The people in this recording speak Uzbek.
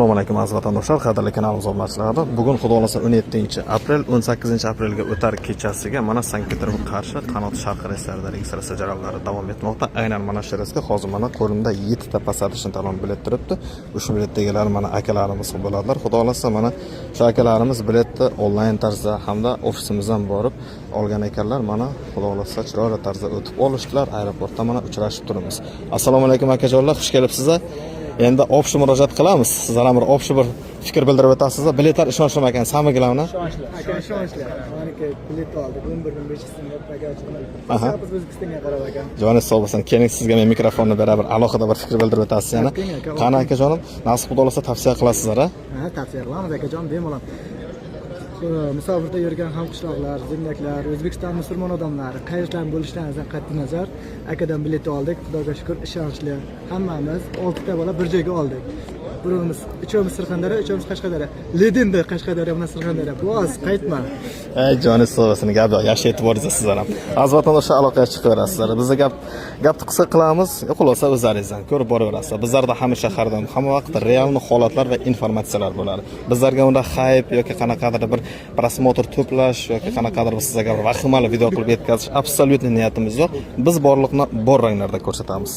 Assalomu alaykum, aziz vatandoshlar, qadrli kanalimiz obunachilari. Bugun, Xudo xohlasa, 17 aprel, 18 aprelga o'tar kechasiga mana Sankt Peterburg Qarshi Qanot Sharq reyslarida registratsiya jarayonlari davom etmoqda. Aynan mana shu reysga hozir mana qo'limda 7 ta посадочный talon bilet turibdi. Ushbu bilet egalari mana akalarimiz bo'ladilar. Xudo xohlasa, mana shu akalarimiz biletni onlayn tarzda hamda ofisimizdan borib olgan ekanlar. Mana, Xudo xohlasa, chiroyli tarzda o'tib olishdilar. Aeroportda mana uchrashib turibmiz. Assalomu alaykum, akajonlar, xush kelibsizlar. Endi общий murojaat qilamiz. Sizlar ham bir общий bir fikr bildirib o'tasizlar. Biletlar ishonchli ekan, самое главное. Ishonchli. Aka, ishonchli. Maniki bilet oldik. 11 500 so'mga aka. Aha. Biz O'zbekistonga qarab aka. Joningiz sog' bo'lsin. Keling, sizga men mikrofonni bera, bir alohida bir fikr bildirib o'tasiz yana. Keling, aka. Qani, akajonim, nasib, Xudo xohlasa, tavsiya qilasizlar, a? Ha, tavsiya qilamiz, akajon, bemalol. Musofirda yurgan hamqishloqlar, земляк lar, O'zbekiston musulmon odamlari qayerdan bo'lishlaridan qat'iy nazar akadan bilet oldik. Xudoga shukur, ishonchli. Hammamiz 6 ta bola bir joyga oldik. Birimiz, uchovimiz Surxondaryo, uchovimiz Qashqadaryo. Ledinda Qashqadaryo bilan Surxondaryo. Boz, qaytma. Ey, joningiz sog' bo'lsin, gap yo'q. Yaxshi e'tiboringiz sizlar ham. Aziz vatandoshlar, aloqaga chiqaverasizlar. Bizni gapni qisqa qilamiz. Xulosa o'zlaringizdan ko'rib boraverasizlar. Bizlarda hamisha, har doim, hamma vaqt реальный holatlar va informatsiyalar bo'ladi. Bizlarga unda хайп yoki qanaqadir bir просмотр to'plash yoki qanaqadir bir sizlarga bir vahimali video qilib yetkazish абсолютно niyatimiz yo'q. Biz borliqni bor ranglarda ko'rsatamiz.